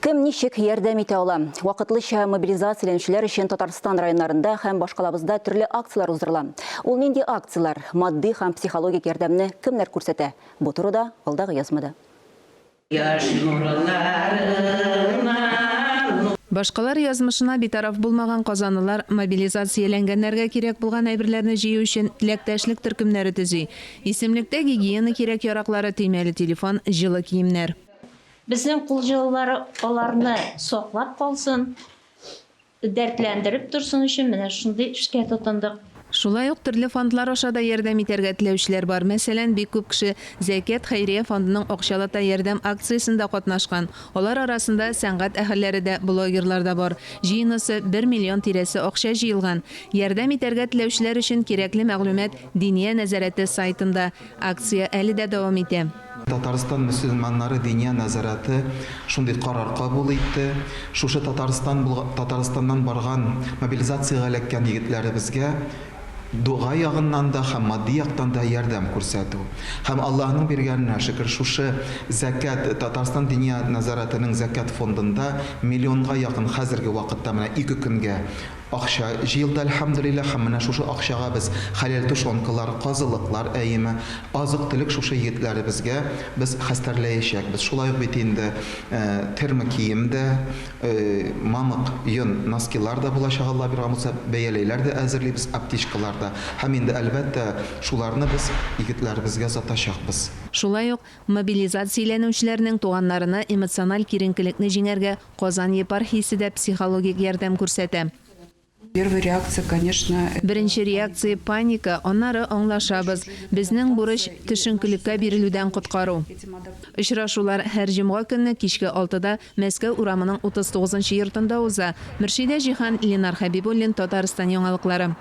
Кем ничек ярдәм итә ала? Вакытлыча мобилизацияләнүчеләр өчен Татарстан районнарында һәм башкалабызда төрле акцияләр уздырыла. Ул нинди акцияләр? Матди һәм психологик ярдәмне кемнәр күрсәтә? Бу турыда алдагы язмада. Кояш нурларына. Башкалар язмышына битараф булмаган казанлылар мобилизацияләнгәннәргә кирәк булган әйберләрне җыю өчен теләктәшлек төркемнәре төзи. Исемлектә гигиена кирәк-яраклары, төймәле телефон, җылы киемнәр. Безнең кул җылылары аларны саклап калсын, дәртләндереп торсын өчен менә шундый эшкә тотындык. Шулай ук төрле фондлар аша да ярдәм итәргә теләүчеләр бар. Мәсәлән, бик күп кеше Зәкят хәйрия фондының акчалата ярдәм акциясендә катнашкан. Алар арасында сәнгать әһелләре дә, блогерлар да бар. Җыенысы бер миллион тирәсе акча җыелган. Ярдәм итәргә теләүчеләр өчен кирәкле мәгълүмат Диния нәзарәте сайтында. Акция әле дә дәвам итә. Татарстан мөселманнары Диния нәзарәте шундый карар кабул итте, шушы Татарстан Татарстаннан барган мобилизациягә эләккән егетләребезгә дога ягыннан да һәм матди яктан да ярдәм күрсәтү. Һәм Аллаһның биргәненә шөкер, шушы зәкят, Татарстан Диния нәзарәтенең зәкят фондында миллионга якын хәзерге вакытта менә ике көнгә Акча җыелды, әлхәмдүлилләһ, һәм менә шушы акчага без хәләл тушенкалар, казылыклар әйеме, азык-төлек шушы егетләребезгә без хәстәрләячәкбез. Шулай ук бит инде термокием дә, мамык, йон носкилар да булачак, Алла биргән булса, бәяләйләр дә әзерлибез, аптечкалар да. Һәм инде, әлбәттә, шуларны без егетләребезгә озатачакбыз. Шулай ук мобилизацияләнүчеләрнең туганнарына эмоциональ киеренкелекне җиңәргә Казан епархиясе дә психологик ярдәм күрсәтә. Первая реакция, конечно. Беренче реакция, паника, аннары аңлашабыз. Безнең бурыч, төшенкелеккә бирелүдән коткару. Очрашулар һәр җомга көнне кичке алтыда Мәскәү урамының 39 нчы йортында уза. Мөршидә Җиһан, Ленар Хәбибуллин, Татарстан яңалыклары.